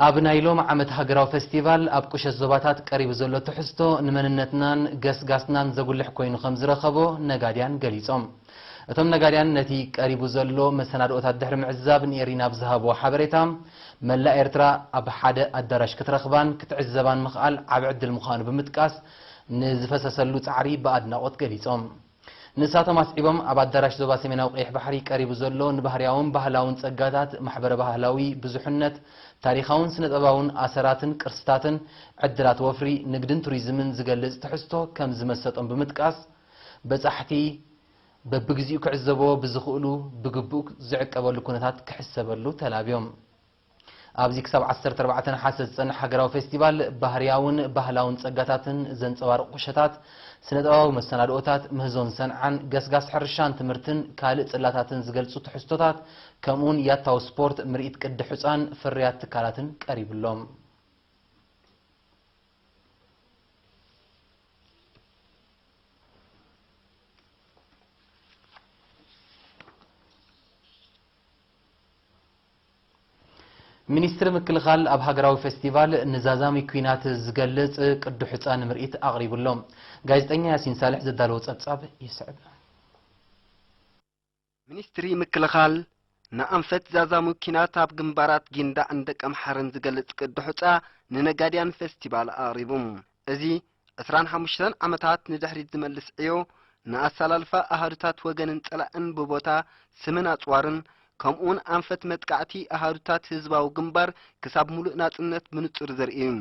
ኣብ ናይ ሎም ዓመት ሃገራዊ ፈስቲቫል ኣብ ቁሸት ዞባታት ቀሪቡ ዘሎ ትሕዝቶ ንመንነትናን ገስጋስናን ዘጉልሕ ኮይኑ ከም ዝረኸቦ ነጋድያን ገሊጾም። እቶም ነጋድያን ነቲ ቀሪቡ ዘሎ መሰናድኦታት ድሕሪ ምዕዛብ ንኤሪና ኣብ ዝሃብዎ ሓበሬታ፣ መላእ ኤርትራ ኣብ ሓደ ኣዳራሽ ክትረኽባን ክትዕዘባን ምኽኣል ዓቢ ዕድል ምዃኑ ብምጥቃስ፣ ንዝፈሰሰሉ ጻዕሪ ብኣድናቖት ገሊጾም። ንሳቶም ኣስዒቦም፣ ኣብ ኣዳራሽ ዞባ ሰሜናዊ ቀይሕ ባሕሪ ቀሪቡ ዘሎ ንባህርያውን ባህላውን ጸጋታት፣ ማሕበረ ባህላዊ ብዙሕነት፣ ታሪኻውን ስነ-ጥበባውን ኣሰራትን ቅርስታትን፣ ዕድላት ወፍሪ፣ ንግድን ቱሪዝምን ዝገልጽ ትሕዝቶ ከም ዝመሰጦም ብምጥቃስ፣ በጻሕቲ በብግዚኡ ክዕዘብዎ ብዝኽእሉ ብግቡእ ዝዕቀበሉ ኩነታት ክሕሰበሉ ተላብዮም። ኣብዚ ክሳብ ዓሰርተ ኣርባዕተ ነሓሰ ዝጸንሕ ሃገራዊ ፌስቲቫል፣ ባህርያውን ባህላውን ጸጋታትን ዘንጸባርቑ ቁሸታት፣ ስነ-ጥበባዊ መሰናድኦታት፣ ምህዞን ሰንዓን፣ ገስጋስ ሕርሻን ትምህርትን ካልእ ጽላታትን ዝገልጹ ትሕዝቶታት፣ ከምኡውን ያታዊ ስፖርት፣ ምርኢት ቅዲ ሑጻን ፍርያት ትካላትን ቀሪቡሎም። ሚኒስትሪ ምክልኻል ኣብ ሃገራዊ ፌስቲቫል ንዛዛሚ ኲናት ዝገልጽ ቅዲ ሑጻ ንምርኢት ኣቕሪቡ ኣሎ። ጋዜጠኛ ያሲን ሳልሕ ዘዳለዎ ጸብጻብ ይስዕብ። ሚኒስትሪ ምክልኻል ንኣንፈት ዛዛሚ ኲናት ኣብ ግንባራት ጊንዳዕን ደቀ ምሓርን ዝገልጽ ቅዲ ሑጻ ንነጋድያን ፌስቲቫል ኣቕሪቡ። እዚ ዕስራን ሓሙሽተን ዓመታት ንድሕሪት ዝመልስ ዕዮ፣ ንኣሰላልፋ ኣሃዱታት ወገንን ጸላእን ብቦታ ስምን ኣጽዋርን፣ ከምኡውን ኣንፈት መጥቃዕቲ ኣሃዱታት ህዝባዊ ግንባር ክሳብ ምሉእ ናጽነት ብንጹር ዘርኢ እዩ።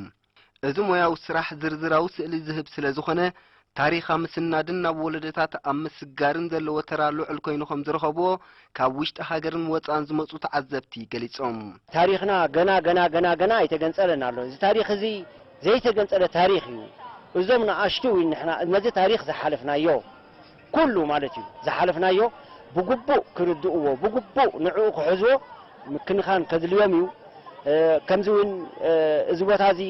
እዚ ሞያዊ ስራሕ ዝርዝራዊ ስእሊ ዝህብ ስለ ዝኾነ፣ ታሪኽ ኣብ ምስናድን ናብ ወለዶታት ኣብ ምስጋርን ዘለዎ ተራ ልዑል ኮይኑ ከም ዝረኸብዎ ካብ ውሽጢ ሃገርን ወጻእን ዝመጹ ተዓዘብቲ ገሊጾም። ታሪኽና ገና፣ ገና፣ ገና፣ ገና ኣይተገንጸለን ኣሎ። እዚ ታሪኽ እዚ ዘይተገንጸለ ታሪኽ እዩ። እዞም ንኣሽቱ ንሕና ነዚ ታሪኽ ዝሓለፍናዮ ኩሉ ማለት እዩ፣ ዝሓለፍናዮ ብግቡእ ክርድእዎ፣ ብግቡእ ንዕኡ ክሕዝዎ ምክንኻን ከድልዮም እዩ። እ፣ ከምዚ እውን፣ እ፣ እዚ ቦታ እዚ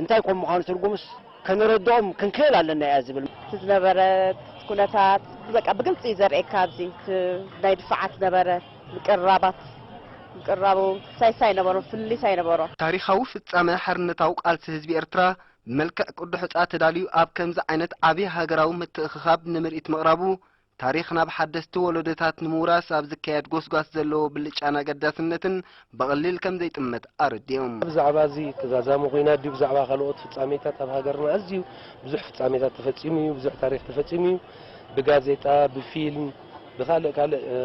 እንታይ ከም ምዃኑ ትርጉምስ ከነረድኦም ክንክእል ኣለና እያ ዝብል። እቲ ዝነበረ ኩነታት በቃ ብግልፂ እዩ ዘርእየካ። ኣብዚ እቲ ናይ ድፋዓት ነበረ፣ ምቅርራባት፣ ምቅርራቡ ሳይሳይ ነበሮ፣ ፍልልይ ሳይ ነበሮ። ታሪኻዊ ፍጻመ ሓርነታዊ ቃልሲ ህዝቢ ኤርትራ ብመልክዕ ቅዲ ሑጻ ተዳልዩ ኣብ ከምዚ ዓይነት ዓቢ ሃገራዊ ምትእኽኻብ ንምርኢት ምቕራቡ፣ ታሪኽ ናብ ሓደስቲ ወለዶታት ንምውራስ ኣብ ዝካየድ ጎስጓስ ዘለዎ ብልጫን ኣገዳስነትን ብቐሊል ከም ዘይጥመት ኣረዲኦም። ብዛዕባ እዚ ዛዛሚ ኲናት ድዩ ብዛዕባ ካልኦት ፍጻሜታት ኣብ ሃገርና ኣዝዩ ብዙሕ ፍጻሜታት ተፈጺሙ እዩ፣ ብዙሕ ታሪኽ ተፈጺሙ እዩ። ብጋዜጣ፣ ብፊልም፣ ብኻልእ ካልእ፣ እ፣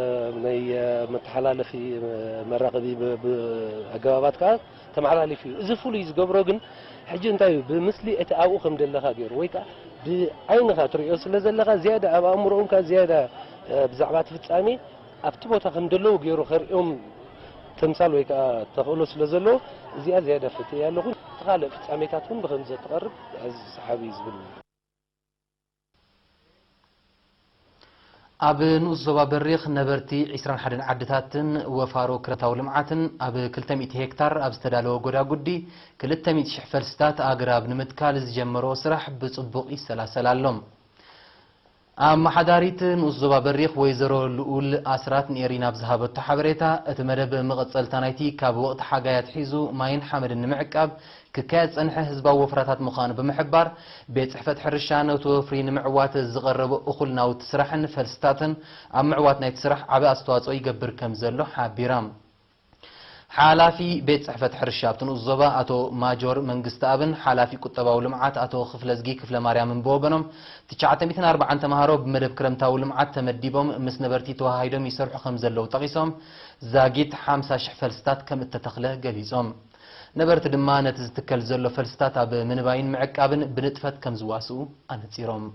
ናይ፣ እ፣ መተሓላለፊ፣ እ፣ መራኸቢ ብ-፣ ብ-፣ ኣገባባት ከኣ ተመሓላሊፉ እዩ። እዚ ፍሉይ ዝገብሮ ግን ሕጂ እንታይ እዩ? ብምስሊ እቲ ኣብኡ ከም ዘለኻ ገይሩ ወይ ከኣ ብዓይንኻ ትርእዮ ስለ ዘለኻ ዝያዳ ኣብ ኣእምሮኦም ከኣ ዝያዳ፣ እ፣ ብዛዕባ እቲ ፍጻሜ ኣብቲ ቦታ ከም ዘለዉ ገይሩ ከርእዮም ተምሳል ወይ ከኣ ተኽእሎ ስለ ዘለዎ እዚኣ ዝያዳ ፈትየ ኣለኹ። እቲ ካልእ ፍጻሜታት እውን ብኸምዚ ተቐርብ ኣዝዩ ሰሓቢ እዩ ዝብል። ኣብ ንኡስ ዞባ በሪኽ ነበርቲ ዕስራን ሓደን ዓድታትን ወፋሮ ክረምታዊ ልምዓትን ኣብ ክልተ ሚእቲ ሄክታር ኣብ ዝተዳለወ ጎዳጉዲ ክልተ ሚእቲ ሽሕ ፈልስታት ኣግራብ ንምትካል ዝጀመሮ ስራሕ ብጽቡቕ ይሰላሰል ኣሎ። ኣመሓዳሪት ንኡስ ዞባ በሪኽ ወይዘሮ ልኡል ኣስራት ንኤሪና ኣብ ዝሃበቶ ሓበሬታ፣ እቲ መደብ መቐጸልታ ናይቲ ካብ ወቕቲ ሓጋይ ኣትሒዙ ማይን ሓመድን ንምዕቃብ ክካየድ ዝጸንሐ ህዝባዊ ወፍራታት ምዃኑ ብምሕባር፣ ቤት ጽሕፈት ሕርሻ ነቲ ወፍሪ ንምዕዋት ዝቐረበ እኹል ናውቲ ስራሕን ፈልስታትን ኣብ ምዕዋት ናይቲ ስራሕ ዓቢ ኣስተዋጽኦ ይገብር ከም ዘሎ ሓቢራ። ሓላፊ ቤት ጽሕፈት ሕርሻ ኣብቲ ንኡስ ዞባ ኣቶ ማጆር መንግስተኣብን ሓላፊ ቁጠባዊ ልምዓት ኣቶ ክፍለዝጊ ክፍለማርያምን ብወገኖም፣ ትሽዓተ ሚእትን ኣርባዓን ተምሃሮ ብመደብ ክረምታዊ ልምዓት ተመዲቦም ምስ ነበርቲ ተወሃሂዶም ይሰርሑ ከም ዘለዉ ጠቒሶም፣ ዛጊት ሓምሳ ሽሕ ፈልስታት ከም እተተኽለ ገሊጾም። ነበርቲ ድማ ነቲ ዝትከል ዘሎ ፈልስታት ኣብ ምንባይን ምዕቃብን ብንጥፈት ከም ዝዋስኡ ኣነጺሮም።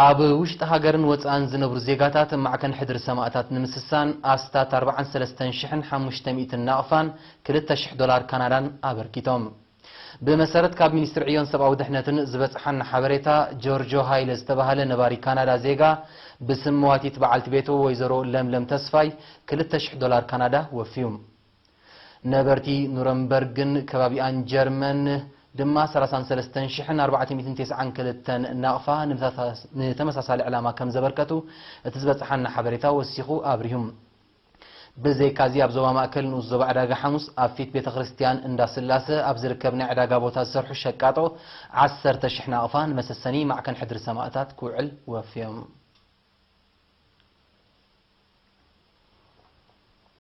ኣብ ውሽጢ ሃገርን ወጻእን ዝነብሩ ዜጋታት ማዕከን ሕድሪ ሰማእታት ንምስሳን ኣስታት ኣርባዓን ሰለስተን ሽሕን ሓሙሽተ ሚእትን ናቕፋን ክልተ ሽሕ ዶላር ካናዳን ኣበርኪቶም። ብመሰረት ካብ ሚኒስትሪ ዕዮን ሰብኣዊ ድሕነትን ዝበጽሓና ሓበሬታ፣ ጆርጆ ሃይለ ዝተባህለ ነባሪ ካናዳ ዜጋ ብስም መዋቲት በዓልቲ ቤቱ ወይዘሮ ለምለም ተስፋይ ክልተ ሽሕ ዶላር ካናዳ ወፍዩ። ነበርቲ ኑረምበርግን ከባቢኣን ጀርመን ድማ ሰላሳን ሰለስተን ሽሕን ኣርባዕተ ሚእትን ተስዓን ክልተን ናቕፋ ንምሳሳ-፣ ንተመሳሳሊ ዕላማ ከም ዘበርከቱ እቲ ዝበጽሓና ሓበሬታ ወሲኹ ኣብሪሁ። ብዘይካዚ ኣብ ዞባ ማእከል ንኡስ ዞባ ዕዳጋ ሓሙስ ኣብ ፊት ቤተ ክርስቲያን እንዳ ስላሰ ኣብ ዝርከብ ናይ ዕዳጋ ቦታ ዝሰርሑ ሸቃጦ ዓሰርተ ሽሕ ናቕፋ ንመሰሰኒ ማዕከን ሕድሪ ሰማእታት ክውዕል ወፍዮም።